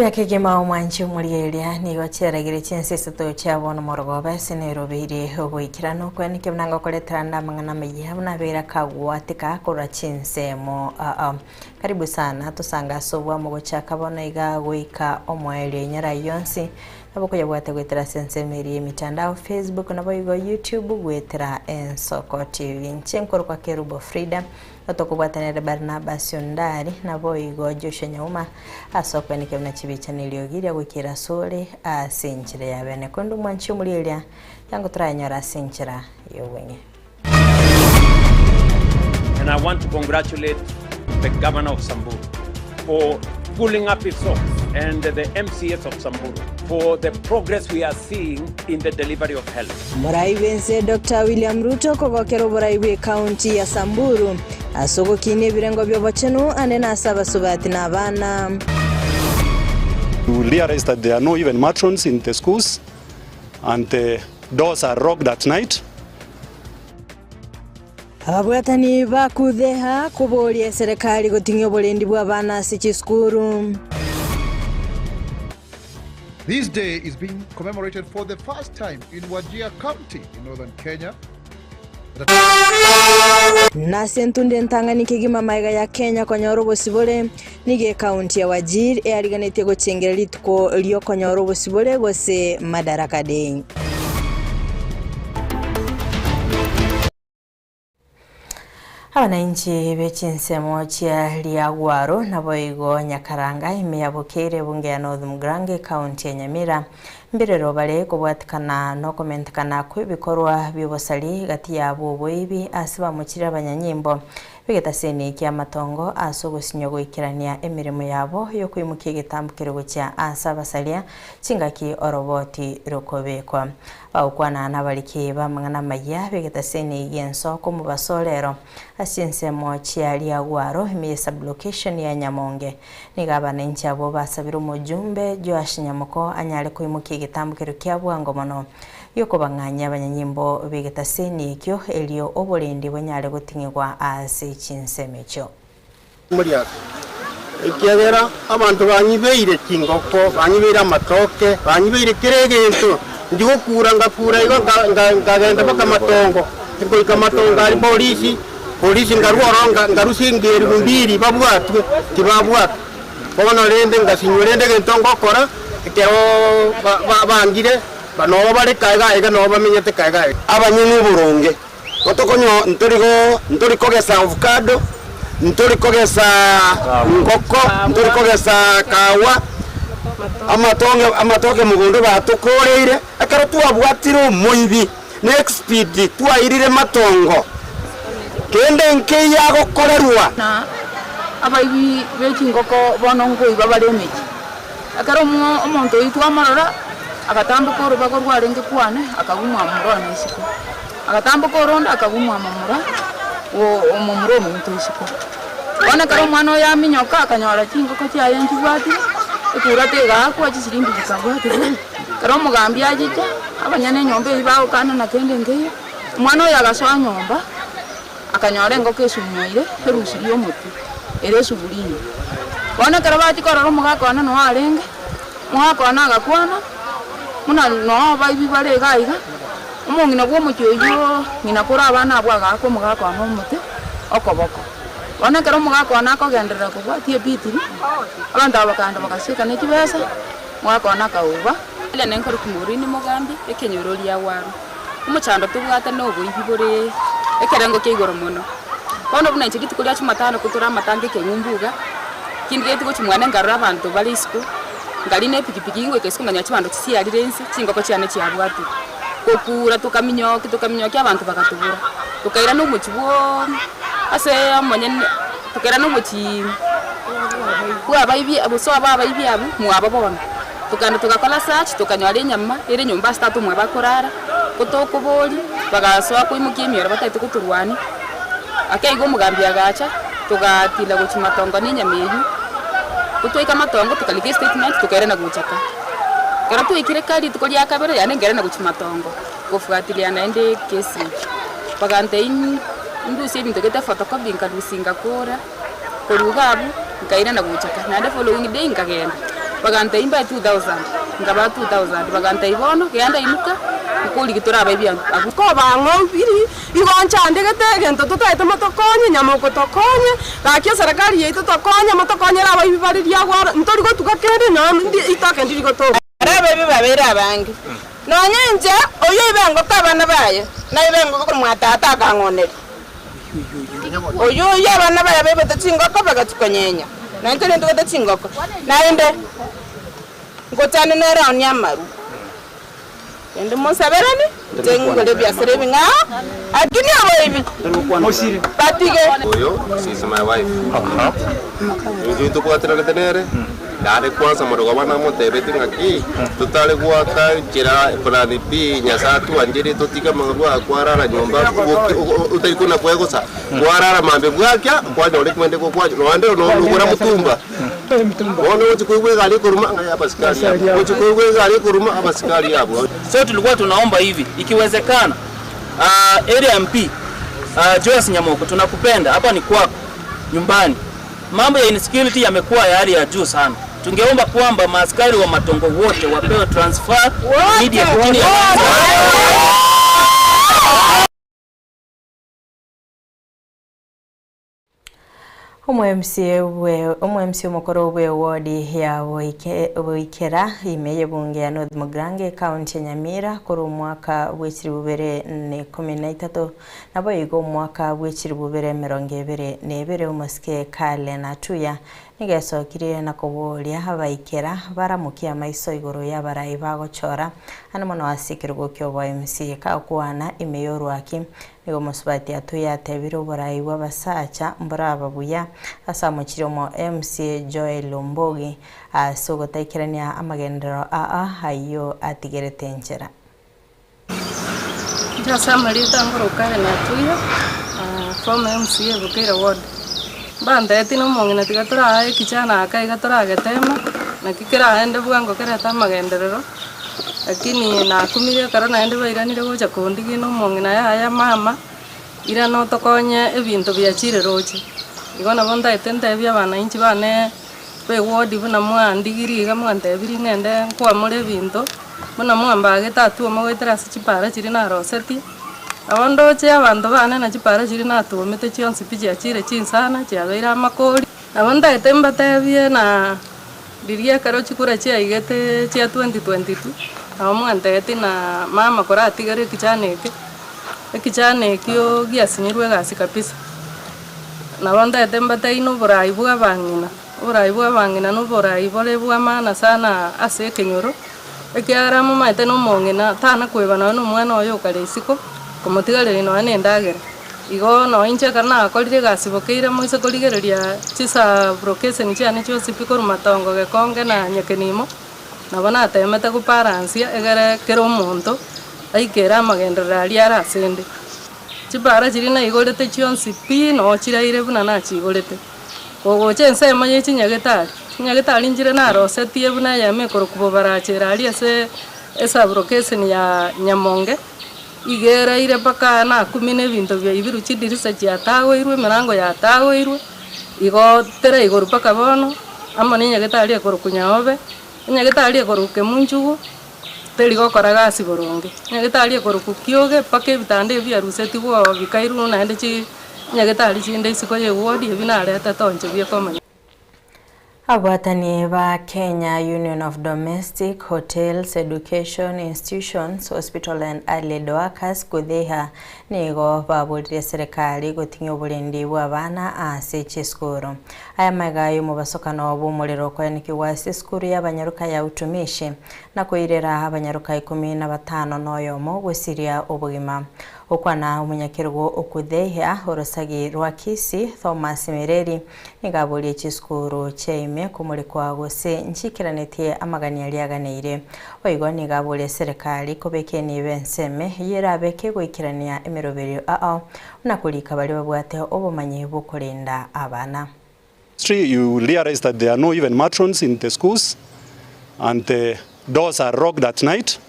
Buya kegima omwanchi omorigereria nigo chiaragire chinsa isato chia bono morogoba ase Nairobi ogoikerana okwenekia buna ngokoretera ande amang'ana amayia buna abeire akagwatika korwa chinsemo aa. Karibu sana tosange ase obwamo gochaka bono iga goika omoerio inyora ayio onsi nabo okoyabwate goetera ase ensemo eria y'emitandao Facebook naboigo YouTube goetera Ensoko TV. Inche nkorokwa Kerubo Frida. Otokobwatanere Barnabas Ondari, naboigo Joshua Nyauma, ase okwenekia buna chibicha na eriogi ria goikera asore ase enchera ya bene. Korende omwanchi omoria eria yango torayanyore ase enchera y'obweng'e. And I want to congratulate the governor of Samburu for pulling up his socks and the MCAs of Samburu for the progress we are seeing in the delivery of health. Omorai bw'ense Doctor William Ruto kogokera oborai bw'ecounty ya Samburu ase ogokinia ebirengo bi'obochenu ande nase abasubati na abana. You realize that there are no even matrons in the schools and the doors are locked at night. Ababwatani ba Kutheha koboria eserekari goting'ia oborendi bw'abana ase chisukuru. This day is being commemorated for the first time in Wajir County in northern Kenya. Nase entunda entang'ani kegima magega ya Kenya konyora obosibore, nigo ekaunti ya Wajir eariganetie gochengera rituko ri'okonyora obosibore gose Madaraka Day. Abananchi be chinsemo chia Riagwaro naboigo Nyakaranga ime ya Bokeire ebunge ya North Mugrango ekaunti ya Nyamira mbirero bare kobwatikana nokomentekana kw'ebikorwa bi'obosari gati yabo oboibi ase bamochire abanyanyimbo b'egetaseni ki'amatongo ase ogosinywa goikerania emeremo yabo y'okoimokia egetambo keria gochia ase abasaria chingaki oroboti rokobekwa. Bagokwana nabariki b'amang'ana amayia b'egetaseni gi'ensoko omobaso o rero ase chinsemo chia Riagwaro ime ye sublocation ya Nyamonge. Nigo abananchi abwo basabire omojumbe Joash Nyamoko anyare koimokia egetambo keria kia bwango mono gi'okobang'anyia abanyanyimbo b'egetaseni ekio erio oborendi bonyare goting'igwa ase chinsemo echio. Moriake, ekiagera abanto banyibeire chingoko, banyibeire amatoke, banyibeire kera egento. Ndigokura ngakura igo nka- nka- nkagenda mpaka matongo, ngoika matongo aria polisi, polisi nkarwa ororo nka- nkarusia enga elifu mbili babwatwe, tibabwatwa. Bono rende ngasinywa rende egento ngokora, ekeroo ba- ba- bangire, noo bare kae iga noo bamenyete kae iga. Abanyene oboronge. Gotokonyo ntori go ntori kogesa ovacado, ntori kogesa ngoko, ntori kogesa kawa, amatonge amatoke mogondo batokoreire, ekero twabwatire omoibi na expeed twairire matongo, kende nkeiyo agokorerwa. Na abaibi be chingoko bono nkoiba bare emechie. Ekero omonto oyio twamorora, agatamboka orobago rwarenge kwane, akagwa omwamura one isiko. Agatamboka oronde, akagwa omwamomura omomura ominto isiko. Bono ekero omwana oyo aminyoka, akanyora chingoko chiaye nchibwatire, ekura tegaakwa, chisiringi chikabwatigwa. Ekero omogambi achicha, abanyene enyomba eyio bagokana na kende nkeiyo, omwana oyo agasoa nyomba, Akanyora engoko esunywaire erusirie omotwe ere esuguri ime. Bono ekero bachia korora omogaka one noo arenge, omogaka one agakwana, buna noo abaibi bare iga iga, omong'ina bwa omochie oyio ng'ina kore abana abwo agaaka omogaka one omote okoboko. Bono ekero omogaka one akogenderera kobwatia ebitiri, abanto aba bakaenda bagasieka ne chibesa, omogaka one akauba. Eria nenkorukia Maureen Mogambi, ekenyoro riagwaro. Omochando tobwate noboibi bore ekerengo kia igoro mono. Bono buna inche rituko ria jumatano kotore amatanga ekeng'umbu iga, kindigetie gochia mwane nkarora abanto bare isiko, nkarina epikipiki ngoika isiko nkanyora chibando chisiarire inse, chingoko chiane chiabwatire. Gokura tokaminyokia tokaminyokia abanto bagatobora, tokairana omochie bwoo ase omonyene tokairana omochie bwa abaibi gose obo abaibi abwo mwabo bono. Tokagenda togakora search, tokanyora enyama ere nyomba ase tata omwabo akorara, ko tokoboria, bagasoa koimokia emioro batagete gotorwania, ake igo omogambi agacha, togatinda gochia matongo na enyama eywo, ko twaika matongo tokarika estatement tokairana gocha ka. Ekero twaikire ka rituko ria kabere yaani nkairana gochia matongo, gofuatilia naende ekesi eywo. Bagantebia ndusie ebinto gete photocopy nkarusia ngakora. Korwa iga abwo, nkairana gocha ka, naende following day nkagenda. Bagantebia mbae 2000, nkabaa 2000, bagantebia bono genda inuka, nkorigi tore abaibi abwo. Kobang'oubiri, igo nchandegete egento totaete motokonye, nyamoko tokonye, gaki eserekari yaito tokonye, motokonyere abaibi bare riagwaro, ntori gotuga kende nonya ndi itoke ndiri gotoka. Ere abaibi babeire abange, nonya inche, oyio oibe engoko abana baye, naibe engoko korwa tata akang'oneria. Oyio oyio abana baye baibete chingoko bagachia konyenya, na inche nintugete chingoko, naende ngochane nere aonie amarwa. Rende monsaberanie, inche ngore ebiasara ebing'ao, lakini oboibi batige. Oyo she is my wife. Inche ntobwateranete nere, naende kwanza morogoba namotebetie ng'aki, totare goaka enchera plan B, Nyasae atwancherie totige amang'ana bwa kwarara nyomba otari kona kwegosa, kwarara mambia bwakia, kwanyora ekemende gokwancha noende nogora mutumba. Bono ogochia koigwa egari ekoruma ng'a abasikari abwo, ogochia koigwa egari ekoruma abasikari abwo. So tulikuwa tunaomba hivi ikiwezekana, uh, area MP uh, Joyce Nyamoko tunakupenda, hapa ni kwako nyumbani. Mambo ya insecurity yamekuwa ya hali ya juu sana. Tungeomba kwamba maaskari wa Matongo wote wapewe transfer immediate chini ya Omo-MC omokoro bw'ewodi ya Boikera ime y'ebunge ya North Mugirango ekaunti ya Nyamira korwa omwaka bw'echiribu bibere na ikomi na itato naboigo omwaka bw'echiribu bibere emerongo ebere na ebere omosike Kale Natuya nigo esokirie na koboria abaikera baramokie amaiso igoro y'abarai bagochora ande mono ase ekerogo ki'obo-MC kagokwana ime y'orwaki Nigo omosubati atuya atebire oborai bw'abasacha mboraba buya ase amochire omo MCA Joel Ombogi ase ogotaikerania amagenderero aa ayio atigerete enchera. Inche ase amarieta ngoroka Hellen Atuya, former MCA Bukeira ward. Mbantebetie na omong'ina tiga torae ekichana aka iga toragetema, naki keraende bwango kerete amagenderero. Lakini nakumire ekero naende bairanire gocha kondigia na omong'ina yaya mama, irana otokonye ebinto biachire roche. Igo nabo ntaete ntebie abanainchi bane ba eward buna mwandigirie iga mwantebirie ng'ende nkwamore ebinto, buna mwambagete atuoma goetera ase chipara chiria narosetie, nabo ndoche abanto bane na chipara chiria natuomete chionsi pi chiachire chinsana chiabeire amakori. Nabo ntaete mbatebie na. Riria ekero chikura chiaigete chia 2022, nabo mwantebetie na mama koratigere ekichana eke, ekichana ekio giasinyirwe egasi kabisa. Nabo ntagete mbatebie na oborai bwa abang'ina, oborai bwa abang'ina na oborai bore bwa maana sana ase ekenyoro, ekiagera momaete na omong'ina tana koeba nonye na omwana oye okare isiko, komotigareria nonye na endagera. Igo nonya inche ekero nakorire egasi bokeire moise korigereria chisabrokeseni chiane chionsi pi korwa matongo gekonge na nyekenimo, nabo natemete gobalansia egere kera omonto aikere amagenderero aria are asende. Chibara chiria naigorete chionsi pi noo chiraire buna nachigorete. Kogocha ensemo ye chinyagetari, chinyagetari nchire narosetie buna eyemo ekorokwa bobaracho ere aria ase esabrokeseni ya nyamonge. Iga eraire mpaka nakumina ebinto biaibirwe, chidirisa chiatagoirwe, emerango yatagoirwe, igo teraigorwa mpaka bono, amo na enyagetari ekorokwa Nyaobe, enyagetari ekorokwa Kemunchugu, teri gokora gasi boronge. Enyagetari ekorokwa Kioge mpaka ebitanda ebi biarusetigwe oo bikairwa naende chi nyagetari chinde isiko ya eward ebi naretete onche bikomanya. Abwatani ba Kenya Union of Domestic, Hotels, Education Institutions, Hospital and Allied Workers, KUDHEIHA, nigo baboririe eserekari goting'ia oborendi bw'abana ase chisukuru. Aya maiga y'omobasokano bw'omorero okoenekiwa ase esukuru y'abanyaroka ya Utumishi na koirera abanyaroka ikomi na batano na oyomo gosiria obogima. Okwana omonyakerogo o KUDHEIHA orosagi rwa Kisii Thomas Mireri Nigo aborie chisukuru chiaime komorekwa gose nchiikeranetie amagani aria aganeire. Boigo nigo aborie eserekari kobeka enibo ensemo eyio erabe kegoikerania emeroberio ao buna korika baria babwate obomanyi bw'okorenda abana. You realize that there are no even matrons in the schools and the doors are locked at night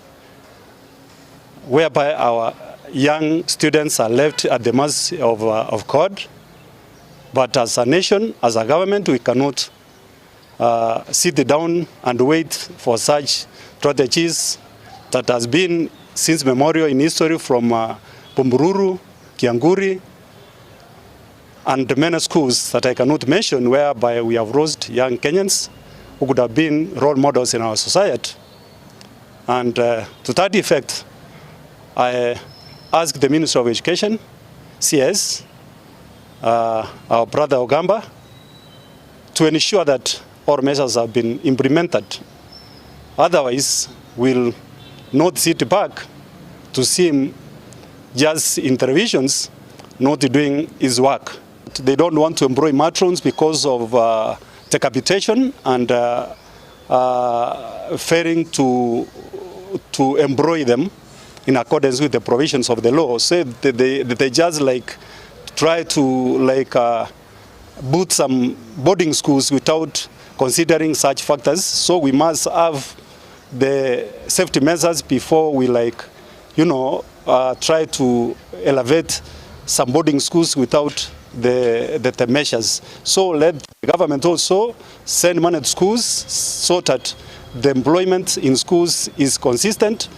whereby our young students are left at the mercy of, uh, of God. But as a nation, as a government, we cannot sit down and wait for such strategies that has been since memorial in history from Bombururu, Kianguri, and many schools that I cannot mention whereby we have lost young Kenyans who could have been role models in our society. And to that effect, I ask the Minister of Education, CS, our brother Ogamba, to ensure that all measures have been implemented. Otherwise, we'll not sit back to see him just in televisions not doing his work. They don't want to employ matrons because of decapitation and failing to employ them in accordance with the provisions of the law. So they just try to put some boarding schools without considering such factors. So we must have the safety measures before we try to elevate some boarding schools without the measures. So let the government also send money to schools so that the employment in schools is consistent.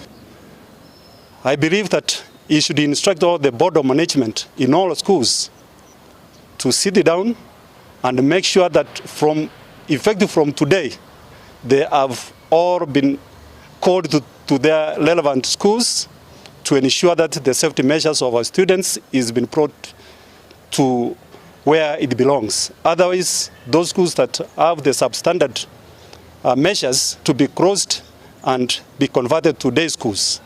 I believe that he should instruct all the board of management in all schools to sit down and make sure that effective from today, they have all been called to their relevant schools to ensure that the safety measures of our students is been brought to where it belongs. Otherwise, those schools that have the substandard measures to be closed and be converted to day schools.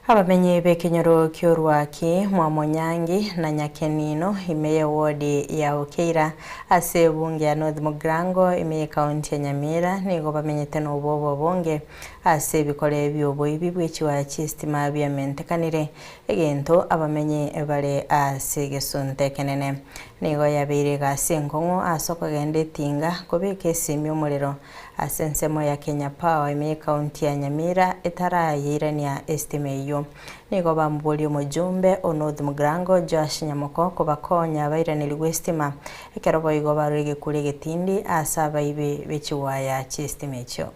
Abamenyi b'ekenyoro ki'orwaki Mwamonyangi na Nyakenino ime wodi ya Okeira ase ebunge ya North Mugirango ime ekaunti ya Nyamira nigo bamenyete n'obwoba obonge ase ebikore by'oboibi bw'echiwaya chi'esitima biamentekanire egento abamenyi bare ase egesunte ekenene nigo yabeire egasi enkong'u ase okogenda etinga kobeka esimi omorero ase ensemo ya Kenya Power ime ekaunti ya Nyamira etarayeirania esitima eywo nigo bamubori omojumbe o North Mugirango Joash Nyamoko kobakonya bairaneri esitima ekero boigo barore gekure egetindi ase abaibi b'echiwaya chi'esitima echio.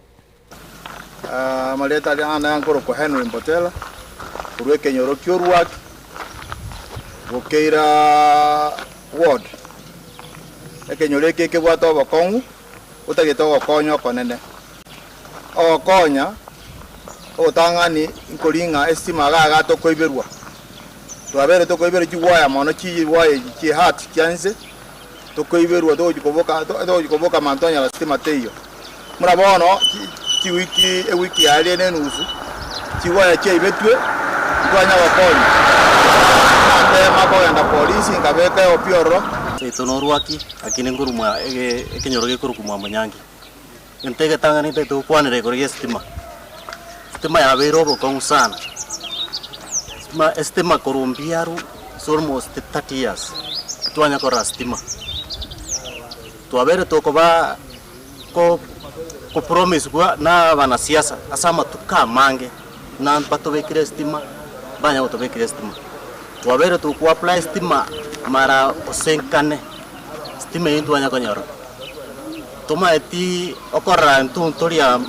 Maleta ana yankoro kwa Henry Mbotela kurwe kenyoro ky'orwaki Bukeira ward ekenyoro eke kebwate obokong'u otagete ogokonya okonene ogokonya ogotang'ani nkoring'a esitima gaga tokoiberwa twabere tokoiberwa chiwaya mono chiwaya chihat chianse tokoiberwa togojikoboka mantonya sitima teiyo mura bono chiwiki ewiki yaria na enusu chiwaya chiaibetwe ntwanya gokonya makogenda polisi nkabeka opiororo Seito norwaki lakini ngurumwa ekenyoro gĩkũrũkumwa Munyangi ntege tang'anĩte tũkwanĩra igũrũ gĩa sitima sitima yabeire obokong'u sana sitima esitima korumbiaru is almost 30 years twanya kora sitima twabere tukoba ko ko promise kwa na wanasiasa asa matuka mange na batobekire sitima banya gotobekire sitima twabere tuku apply sitima mara osenkane sitima yintu wanya konyora tumaeti okora ntu ntoria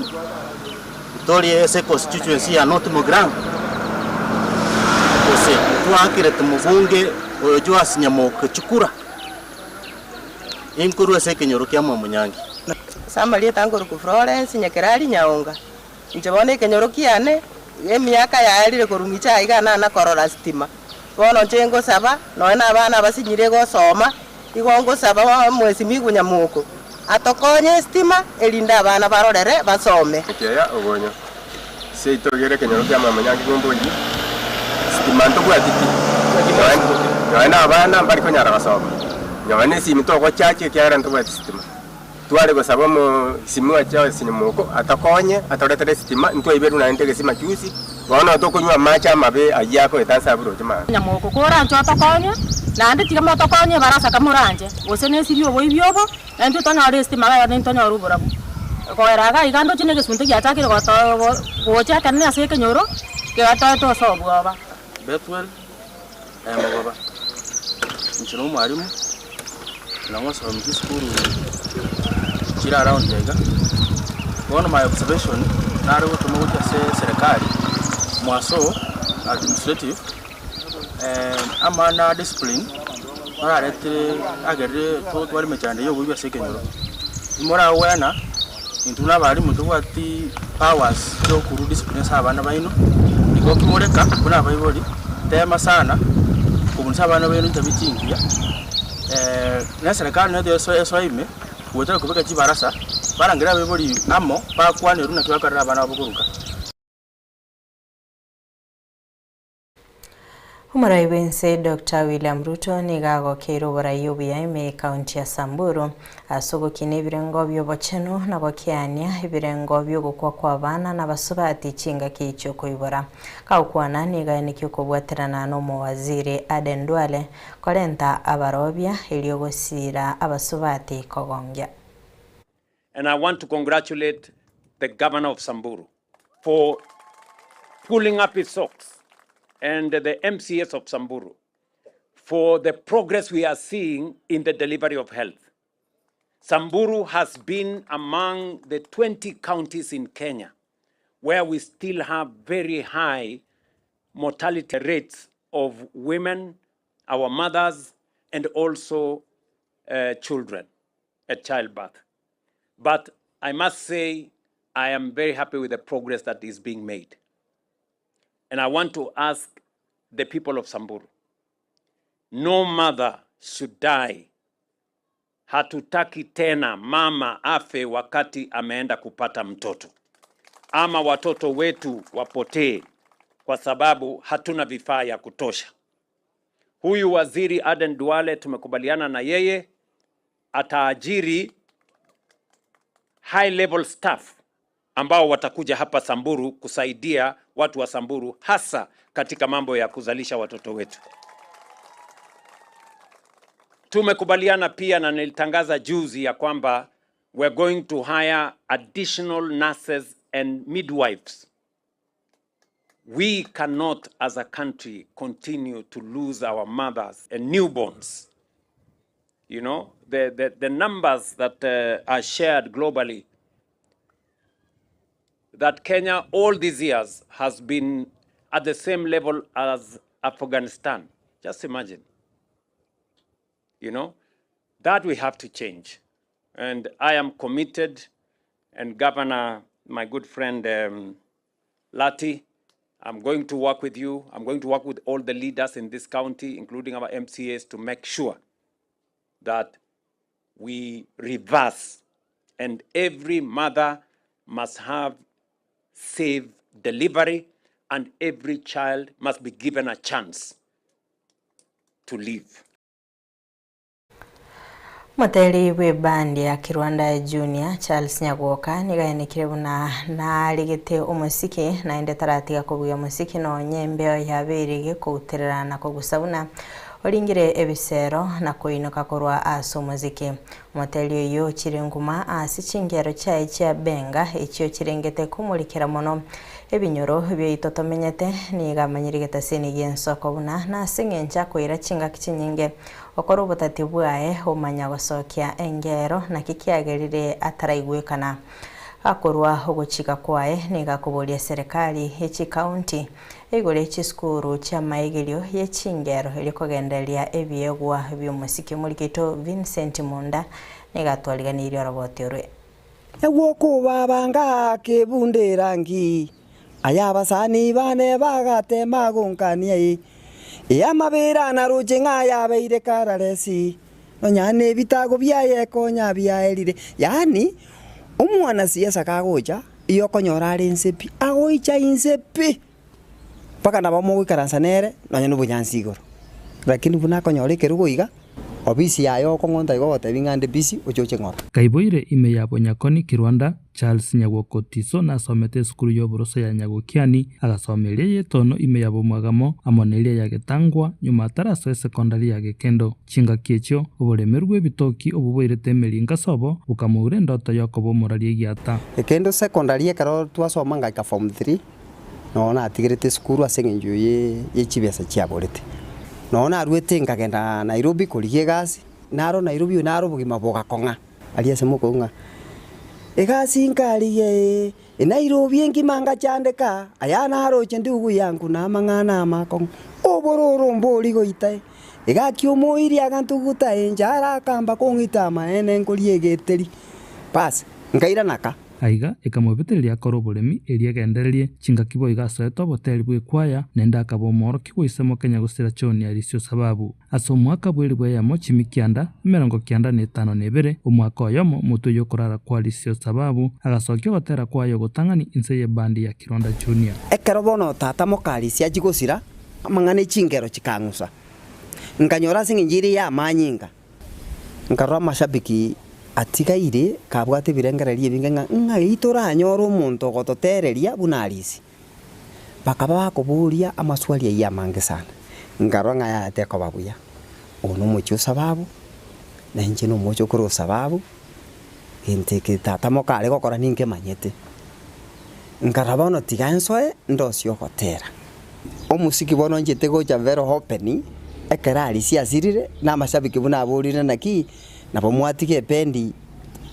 ntoria ese constituency ya North Mugirango ose twakire tumubunge oyo Joash Nyamoke chukura inkuru ese kenyoro kia Mwamunyangi Samaria tangoro ku Florence Nyakerari Nyaonga nje bone kenyoro kiane emiaka yaerire korung'icha iga na korora sitima bono nche ngosaba noe na abana basinyire gosoma igo ngosaba mwesi migu Nyamuko atokonye sitima erinda abana barorere basome Keya ogonyo seitogere kenyoro kia Mwamunyangi ngumbuji sitima ntobwatiti noe na abana mbari konyara basoma nyowe na esimi togochache kiagera ntobwati sitima tware gosaba mo simu acha sinimoko atakonye atoretere sitima ntwaiberu naende gesima chusi bono tokonywa amache amabe ayako etansaburo chimana Nyamoko koranche otokonye naende tiga motokonye barasa kamoranje gose na esiri oboibi obo naintwe tonyore esitima iga nintonyore oborabu koera iga iga ndoche na egesunte giachakire gocha ekenene ase ekenyoro kegatoete ase obwoba. Bethuel Magoba nche na omwalimu nang'osoma chisukuru chire around iga. Bono my observation nare gotoma gochia ase eserekari mwaso administrative amana discipline bararetere agerire totware emechando ya oboibi ase ekenyoro. Imoragwena intwe buna abalimu ntobwati powers chia okorwa discipline ase abana baino, igo kimoreka buna abaibori tema sana kobundisa abana baino chitabia chingiya na eserekari nero esoe ime goetera kobeka chibarasa barangere abaibori amo bakwanerwe naki bakorera abana babo koruga. Omorai bw'ense Doctor William Ruto nigo agokeire oborai obuya ime y'ekaunti ya Samburu ase ogokina ebirengo bi'obochenu na gokeania ebirengo bi'ogokwa kw'abana na abasubati chingaki chi'okoibora. Kagokwana nigo aenekia okobwaterana n'omowaziri Aden Duale korenta abarobia erio gosiira abasubati kogongia. And I want to congratulate the governor of Samburu for pulling up his socks and the MCAs of Samburu for the progress we are seeing in the delivery of health. Samburu has been among the 20 counties in Kenya where we still have very high mortality rates of women, our mothers, and also children at childbirth. But I must say, I am very happy with the progress that is being made. And I want to ask the people of Samburu, no mother should die. Hatutaki tena mama afe wakati ameenda kupata mtoto, ama watoto wetu wapotee kwa sababu hatuna vifaa ya kutosha. Huyu waziri Aden Duale tumekubaliana na yeye ataajiri high level staff ambao watakuja hapa Samburu kusaidia watu wa Samburu hasa katika mambo ya kuzalisha watoto wetu. Tumekubaliana pia na nilitangaza juzi ya kwamba we're going to hire additional nurses and midwives. We cannot as a country continue to lose our mothers and newborns. The numbers that are shared globally, that Kenya all these years has been at the same level as Afghanistan. Just imagine. That we have to change. And I am committed, and Governor, my good friend Lati, I'm going to work with you. I'm going to work with all the leaders in this county, including our MCAs, to make sure that we reverse, and every mother must have safe delivery, and every child must be given a chance to live. Moteri bw'ebandi ya Kirwanda Junior Charles Nyagwoka nigayanekire buna narigete omosiki naende taratiga kobugia omosiki nonye embeo yabeire gekouterera na kogusa buna oringire ebisero na koinoka korwa ase omoziki. Omoteri oyo chire nguma ase chingero chiaye chia benga echio chirengete komorikera mono ebinyoro byaito tomenyete niga amanyirigete ase ensoko buna nase eng'encho akoira chingaki chinyinge okora obotati bwaye omanya gosokia engero naki kiagerire ataraigwekana akorwa ogochika kwaye niga akoboria serikali echikaunti igoro echisukuru chiamaigerio yechingero erikogendereria ebiegwa bi'omosiki omoriketo Vincent Munda niga atwariganirie oroboti orwe. Egwokobabanga kebunde rangi aya abasani bane bagatema gonkania eyamabera naroche ng'a yabeire kararesi nonyane ebitago biaye konya biaerire yaani omwana siasa kagocha iyo konyora are nsepi agoicha insepi mpaka nabo mogoikaransa nere nonya na obonyansi igoro lakini buna akonyora ekerogo iga obisi yaye okong'onta igo ogotebi ng'a nde busy ochoche ng'ora. Kaiboire ime ya Bonyakoni Kirwanda, Charles Nyagwoko Tiso nasomete esukuru y'oboroso ya Nyagokiani, agasoma eria y'etono ime ya Bomwagamo amo neria ya Getangwa nyuma atarasoa esekondari ya Gekendo. Chingaki echio, oboremeru bw'ebitoki obwo boirete emeri nkasobo bokamoura endoto y'okoba omoraria egiata. Gekendo secondary ekero twasoma ngaika form three, Nonya natigerete esukuru ase eng'encho ye chibesa chiaborete. Nonya naruete nkagenda Nairobi korigia egasi, naro Nairobi oyo naro obogima bogakong'a. Aria ase mokong'a ng'a Egasi nkarigia ee, Enairobi engima ngachandeka, aya naroche ndugu yangu na amang'ana amakong'u, obororo mbori goita ee, Egaki omoiri agantuguta enchara akamba kong'ita amaene nkoria egeteri. Bas, nkairana ka. Aiga ekamobetereria akore oboremi erio agendererie chingaki boigo asoete oboteri bw'ekwaya, naende akaba omworokigwa ise Mokenya gosira John Arisio Sababu. Ase omwaka bw'elifu eyemo chimi kianda, emerongo kianda na etano na ebere, omwaka oyomo, motwe y'okorara kwa Arisio Sababu, agasokia ogotera kwaye ogotang'ani inse y'ebandi ya Kironda Junior. Ekero bono tata moka Arisio achia gosira, amang'ana e chingero chikang'usa. Nkanyora ase engencho eria y'amanyinga. Nkarora amashabiki atigaire kabwate ebirengererio ebinge ng'a ng'ai toranyore omonto ogototereria buna Arisi. Bakaba bakoboria amaswali ayio amange sana. Nkarora ng'a yaya tekoba buya. Oyo nomochie o sababu, na inche nomochie okore o sababu, gento eke tata moka are gokora ninkemanyete. Nkarora bono tiga nsoe ndosie ogotera. Omosiki bono nchete gocha very open, ekero Arisi asirire, na amashabiki buna aborire naki, nabo mwatiga ependi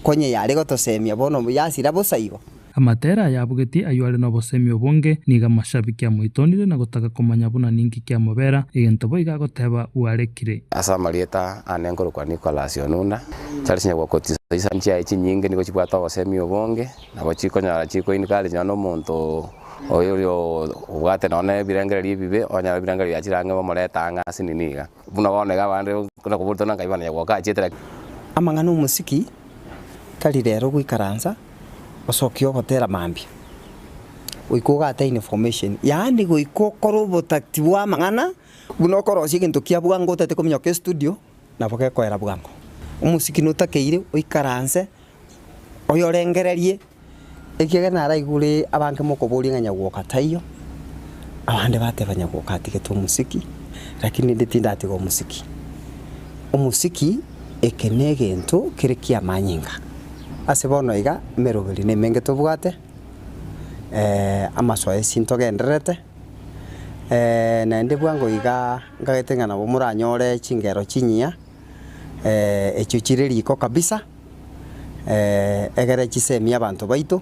konye yare gotosemia bono yasira bosa igo. Amatera aya abugetie ayio are nobosemi obonge, nigo amashabiki amoitonire na gotaka komanya buna ninki kiamobera, egento boigo agoteba bwarekire. Ase amarieta ane nkorokwa Nicholas Onunda, Charles Nyagokoti chisani chiaye chinyinge nigo chibwate obosemi obonge, nabo chikonyora chiko encourage nonye na omonto oyo oria obwate nonye na ebirengererio ebibe, onyore ebirengererio biachire ang'e bamorete ang'e ase nini iga. Buna bono iga abande buna koborwa nkai bono Nyagwoka achiete lakini. Amang'ana omosiki tari rero goikaransa osokie ogotera mambia, goika ogate information, yaani goika okore obotakti bwa amang'ana buna okorosia egento kia bwango otagete kominyoka estudio, nabo gekoera bwango. Omosiki notakeire oikaranse oyorengererie, ekiagera naraigure abange mokoboria ng'a nyagwoka taiyo, abande bateba nyagwoka atigete omosiki, lakini rende tindatiga omosiki. Omosiki eke na egento kere kiamanyinga, ase bono iga emeroberi na emenge tobwate, amasoesi ntogendererete, naende bwango iga nkagete ng'a nabo moranyore chingero chinyiya, echio chire riko kabisa. Egere chisemie abanto baito,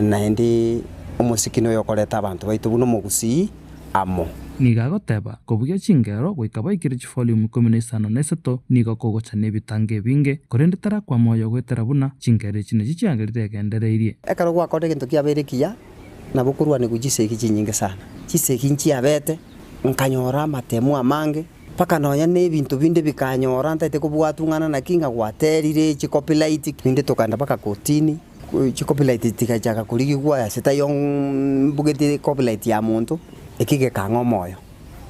naende omosiki noyo okoreta abanto baito buna omogusii amo. Nigo agoteba, Kobugia chingero goika baikire chifoliumu ikomi na isano na isato nigo kogocha nebitango ebinge, korende tarakwama oyo goetera buna chingero echi nachio chiagerire egendereirie. Ekero gwakorire egento kiabeire ekiya, nabo okorwanigwa chisegi chinyinge sana. Chisegi nchiabete, nkanyora amatemo amange. Mpaka nonya nebinto binde bikanyora ntaete kobwatung'ana naki ng'a gwaterire chicopyright binde tokagenda mpaka kotini, chicopyright chigachaka korigigwa ase taiyo mbugete copyright ya monto, eki gekang'a omoyo.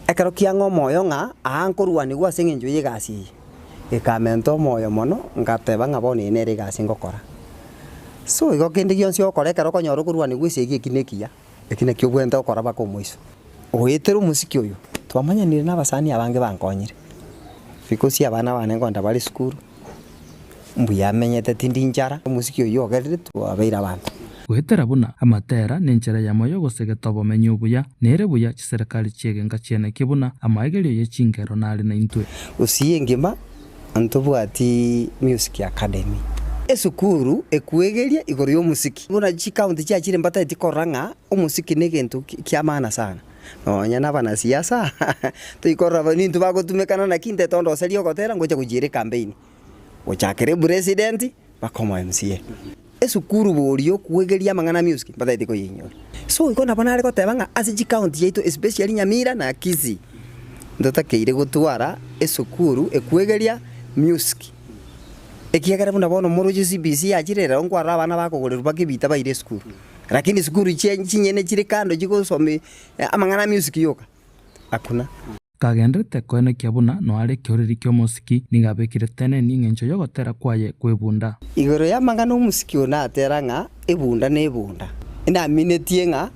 Ekero kiang'a omoyo ng'a aa nkorwanigwa ase eng'encho ya egasi eye, gekamenta omoyo mono ngateba ng'a bono eye nere egasi ngokora. So igo kende gionsi ogokora ekero okonyora okorwanigwa esegi eki nekiya. Eki nakio obwenerete gokora mpaka omoiso. Goetera omosiki oyo, twamanyanire na abasani abange bankonyire, because abana bane nkonda bare esukuru, mbuya amenyete tindi nchara, omosiki oyio ogerire twabeire abanto. Goetera buna amatera nenchera eyemo y'ogosegeta obomenyi obuya, nere buya chiserekari chi'egenka chi'eneki buna amaegerio ye chingero nare naintwe. Gusii engima Ntobwati Music Academy. Esukuru ekwegeria igoro y'omosiki. Buna chikaunti chiachire mbatageti korora ng'a omosiki negento kia maana sana. Nonya na abanasiasa toikorora nintwe bagotumekana naki inte tondoserie ogotera ngocha gochiera ekampeini. Gochakera epresident mpaka omo MCA. Esukuru boria okwegeria amang'ana a music mbatageti koyeinyora. So igo nabo nare goteba ng'a ase chikaunti chiaito especially Nyamira na Kisii ntotakeire gotwara esukuru ekwegeria music. Ekiagera buna bono moroche CBC yachire rero nkwarora abana bakogorerwa mpaka ebita baire esukuru. Lakini esukuru chinyene chire kando chigosomi amang'ana a music yoka hakuna. Kagenderete koenekia buna noare ekeoreri ki'omosiki, nigo abekire teneni engencho y'ogotera kwaye kw'ebunda. Igoro y'amang'ana omosiki oyo natera ng'a ebunda nebunda, inaminetie ng'a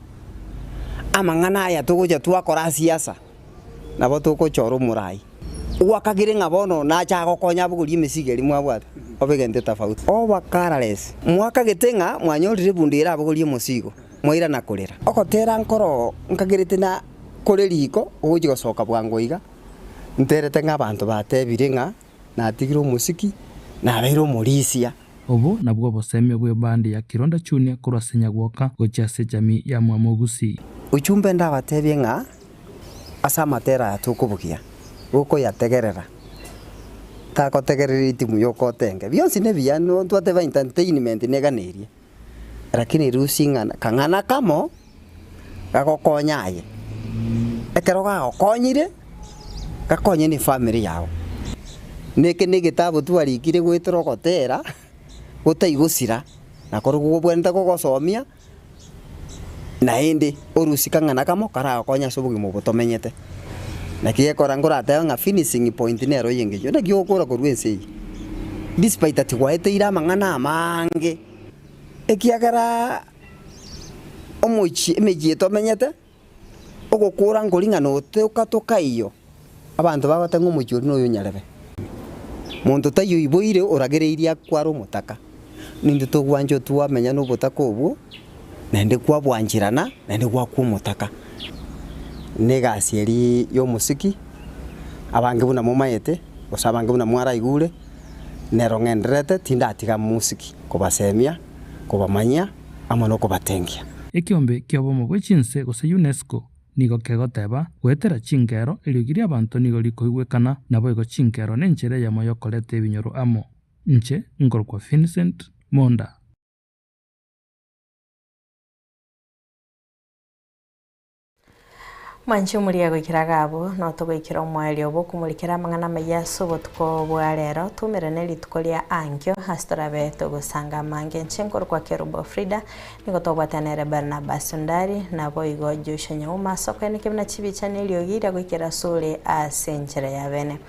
amang'ana aya togocha twakora ase siasa nabo togochora omorai. Gwakagire ng'a bono nache agokonya abogorie emesigo eria mwabwate, obe egento etafauti. Oba careless, mwakagete ng'a mwanyorire ebunda ere abogorie omosigo, mwairana korera. Ogotera nkoro nkagerete na. Kore riko ogochia gosoka bwango iga, nterete ng'a abanto batebire ng'a natigire omosiki, nabeire omorisia. Obo nabwo obosemia bw'ebandi ya Kironda Junior korwa ase Nyagwoka gochia ase ejamii ya Mwamogusi. Ujumbe ndabatebie ng'a ase amatera aya tokobugia, gokoyategerera, tagotegerera etimu yoka otenge, bionsi nebiya no twateba entertainment neganeirie, lakini rusia ing'ana kang'ana kamo gagokonya aye, ekero gagokonyire, gakonye na efamiri yago. Na eke na egetabu twarikire goetera ogotera, gotaigosira, nakorokwo kobwenerete kogosomia. Naende orusie kang'ana kamo karagokonye ase obogima obo tomenyete. Naki gekora nkoratebe ng'a finishing point nero eye engencho, naki ogokora korwa ense eye despite ati gwaeteire amang'ana amange, ekiagera omochie emechie eye tomenyete, ogokora nkori ng'a notoka tokaiyo, abanto bagoteba ng'a omochie oria noyo onyarebe. Monto taiyo oiboire oragereirie akware omotaka. Nintwe togwancha twamenya nobotaka obwo, naende kwabwancherana, naende gwakwa omotaka. Na egasi eria ya omosiki, abange buna momaete, gose abange buna mwaraigure, nero ng'endererete tindatiga mosiki, kobasemia, kobamanyia, amo na okobatengia. Ekeombe ki'obomo bwe chinse gose UNESCO nigo kegoteba, Goetera chingero, eriogi ri'abanto nigo rikoigwekana, naboigo chingero nenchera eyemo y'okoreta ebinyoro amo. Inche nkorokwa Vincent Monda. Mwanche omoria goikera iga abwo, notogoikera omoerio bw'okomorikera amang'ana amaya ase obotuko bwa rero, twaumerane rituko ria ankio ase torabe togosanga amange. Inche nkorokwa Kerubo Frida, nigo tobwatana nere Barnabas Ondari, naboigo Joshua Nyauma ase okoenekia buna chibicha na eriogi riria goikera asore ase enchera ya bene.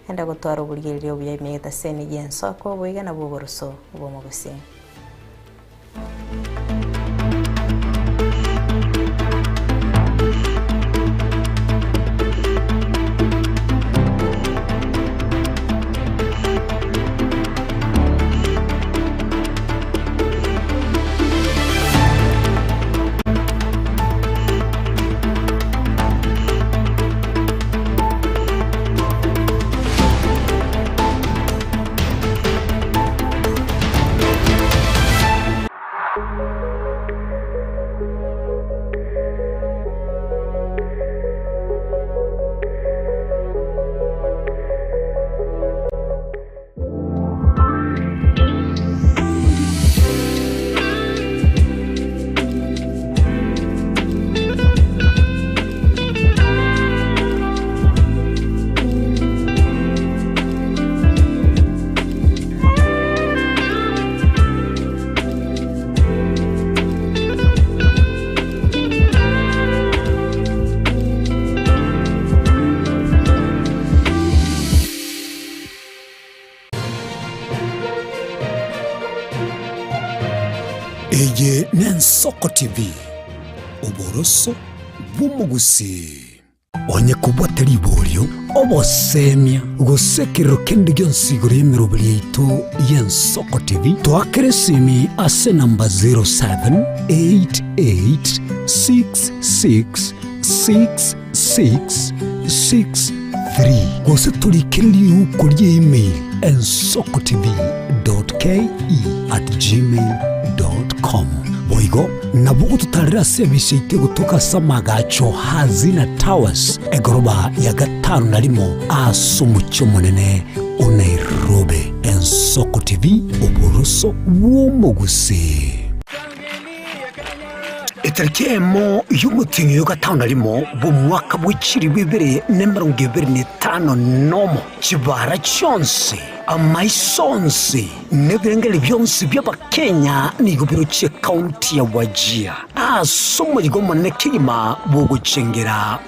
Enda gotwara oborigereria obuya ime y'egetaseni gi'ensoko, oboiga nabwo oboroso bw'omogusii. Eye n'Ensoko TV, oboroso bw'omogusii. Onye kobwate riborio, obosemia, gose ekerero kende gionsi igoro y'emeroberi yaito y'Ensoko TV, toakere esimi ase enamba 0788666663 gose torikere riuko rie email ensokotv.ke@gmail.com. Boigo nabo ogototarera ase ebisa yaito egotoka ase amagacho Hazina Towers, egoroba ya gatano na rimo ase omochie omonene o Nairobi. Ensoko TV, oboroso bw'omogusii. Etariki eyemo y'omotienyi oyo gatano na rimo bw'omwaka bwe chilifu ibere na emerongo ebere na etano nomo, chibara chionsi, amaiso onsi, na ebirengererio bionsi bi'Abakenya nigo birochie ekaunti ya Wajir ase omoyiga omonene kegima bw'ogochengera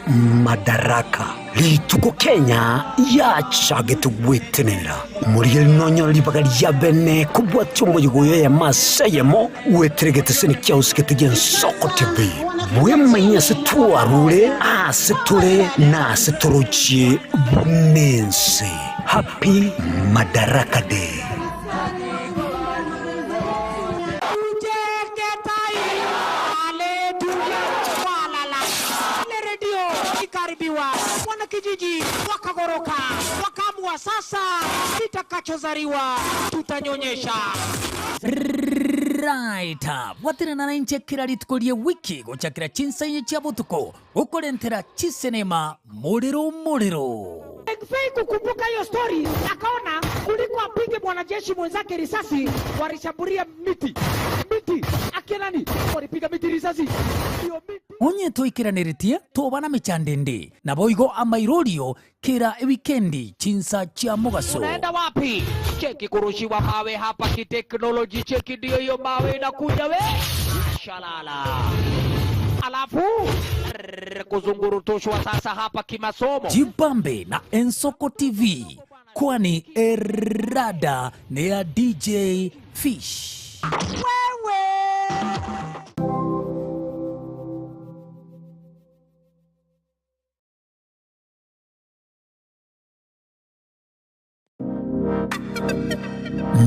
Madaraka. Rituko Kenya yachagete gwetenenera, omorigereria nonyore ribaga ria bene kobwatia omoyiga oyo eyemo ase eyemo goetera egeteseni kiao gete gi'Ensoko TV. Bwemanyie ase twarure, aase tore, na ase torochie buna ense. Happy Madaraka Day! Wanakijiji wakagoroka, wakaamua sasa, kitakachozaliwa tutanyonyesha. Right, bwaterana nainche kera rituko rie wiki gochakera chinsa inye chia botuko gokorentera chisenema morero morero. Fei kukumbuka hiyo story, akaona kuliko apige mwanajeshi mwenzake risasi, walishambulia miti miti, akina nani walipiga miti risasi hiyo miti. Onye toikeraneretie toba na mechando ende, naboigo amairorio kera ewikendi chinsa chia mogaso. Unaenda wapi? Cheki kurushiwa mawe hapa kiteknoloji, cheki ndio hiyo mawe inakuja we shalala, alafu rrrr, kuzungurutushwa sasa hapa kimasomo. Jibambe na Ensoko TV, kwani erada ne ya DJ Fish.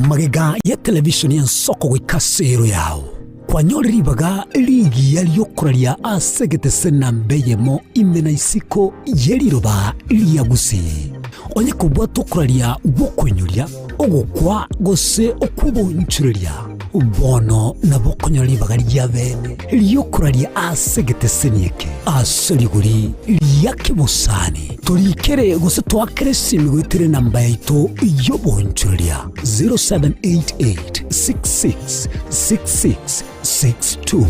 Magega ya televishoni y'ensoko goika ase ero yao, kwanyorire ribaga rigiya ri'okoraria ase egetese namba eyemo ime na isiko ye riroba ria Gusii. Onye kobwata okoraria gw'okoinyoria, ogokwa, gose okw'oboonchoreria, bono nabo okonyora ribaga ria bene ri'okoraria ase egeteseni eke ase rigori ria kebosani. Torikere gose toakere esimi goetera enamba yaito y'oboonchoreria 0788 66 66 62.